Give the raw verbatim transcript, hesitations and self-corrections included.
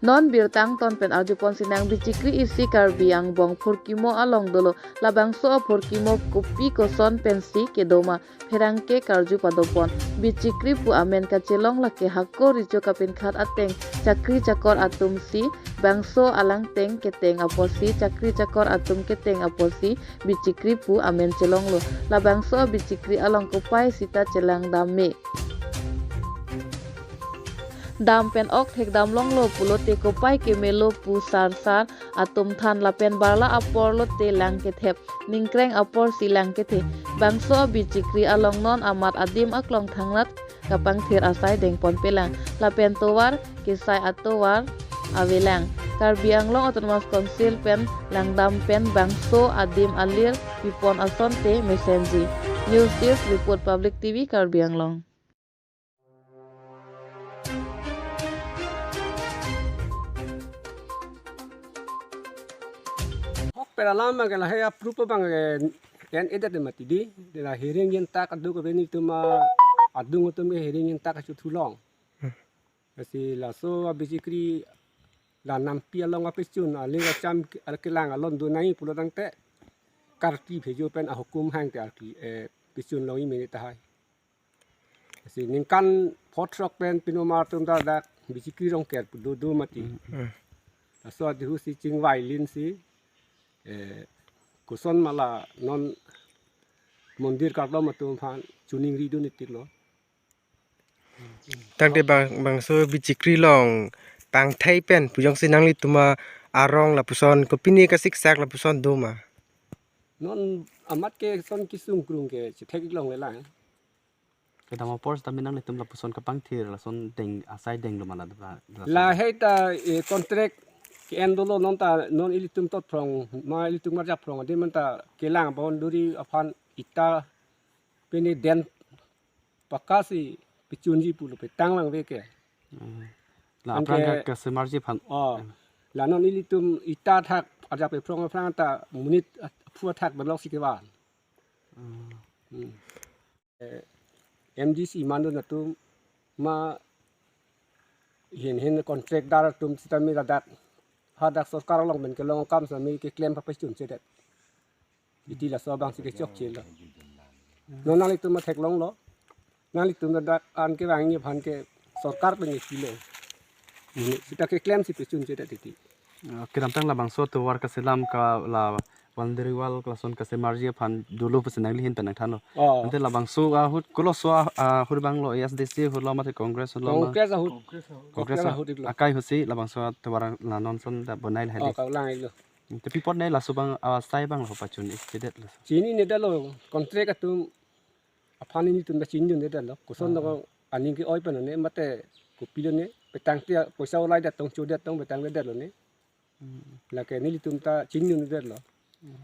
Non birta angton pen arjupon sinang, Bichikri isi Karbi angbong phurkimo along dolo. Labangso aphurkimo kopi koson pensi kedoma, pherangke karju padopon. Bichikri pu amen kachelong lake hako recho kapinkhat ateng chakri chakor atum si, bangso alangteng keteng apotsi, chakri chakor atum keteng apotsi Bichikri pu amen chelonglo. Labangso Bichikri along kopai sita chelang dam me. Dam pen ok thekdam longlo pulote kopai kemelo pu sarsar atum than, lapen barla apor lote lang kethep, ningkreng apor si lang kethe. Bangso Bichikri along non amat adim aklong thangnat kapangthir asai dengponpelang, lapen tovar kesai atovar avelang. Karbi Anglong Autonomous Council pen langdam pen bangso adim alir pipon asonte mesenji. News Desk Report, Public T V Karbi Anglong. Hok pera lama ke lahai approve abang ke en edet mati di. La hearing yen tak adu ke beni tuma adung atum ke hearing yen tak chu thulong. Hmm. Lasi laso Bichikri la nampi along apechun aling acham ke-, kelang alon do nai pulo tangte karti phejo pen ahukum hang te arki, eh, pechun long i mene tahai. Lasi ningkan photrok pen pinomar atum ta dak Bichikri Rongker pu do do mati. Hmm. Laso adihu si chingvai lin si, eh, koson ma la non mondir kardom atum aphan chuningri dun itiklo. Tangte bang, bangso Bichikri along pangthai pen pu jongsi nanglitum arong lapuson kopine kasiksak lapuson doma? Non amat ke son kisung krung ke chethek longle lang. Kedam apor seta mi nanglitum lapuson kapangthir lason deng asai denglo ma la, la, la. Lahai ta, eh, contract ke-en dolo, non ta non ilitum tot phrong ma ilitum marja phrong adim anta kelang boundary aphan ita pini den pakka si pechunji pulo petang lang veke. Hmm. La aphrang ke, ke kasemarji aphan. Oh. Hmm. La non ilitum ita thak arjap ephrong aphrang ta monit at-, aphu athak belok si kevan. Hmm. Hmm. Eh, M D C mandun atum ma hin hin contractdar atum sitame ladak hadak sorkar along pen kelong akam sitame keklem papechun chedet. Iti laso abang si kechokchelo. Non nanglitum ma theklonglo. Nanglitum ladak an kevangji aphan ke sorkar pen kilo. Ini sita keklem si pechun chedet iti. Ah, kedamtang labangso tovar kaselam ke la boundary wall ke lason kasemarji aphan dolo pusi nangli ahin pen nangthanlo. Oh. Ante labangso ahut koloso a-, ahut abanglo, A S D C ahutlo mate Congress ahutlo ma? Congress ahut. Congress Congress ahut. Ahut iklo. Akai ahut si labangso tovar la non son ta bonai lahai. Oh, di. Kau lang iklo. Te pi apot nai laso abang, ah, asai abang lo pachun-ik chedet laso? Chinine detlo, contract atum aphan nelitum ta chinidun detlo. Koson, ah, dong aning ke-oi pen ne mate kopilo ne, petang tia poisa ulai det tong chodet tong petang le detlo ne. Hmm. Lake nelitum ta chinidun detlo. Hmm.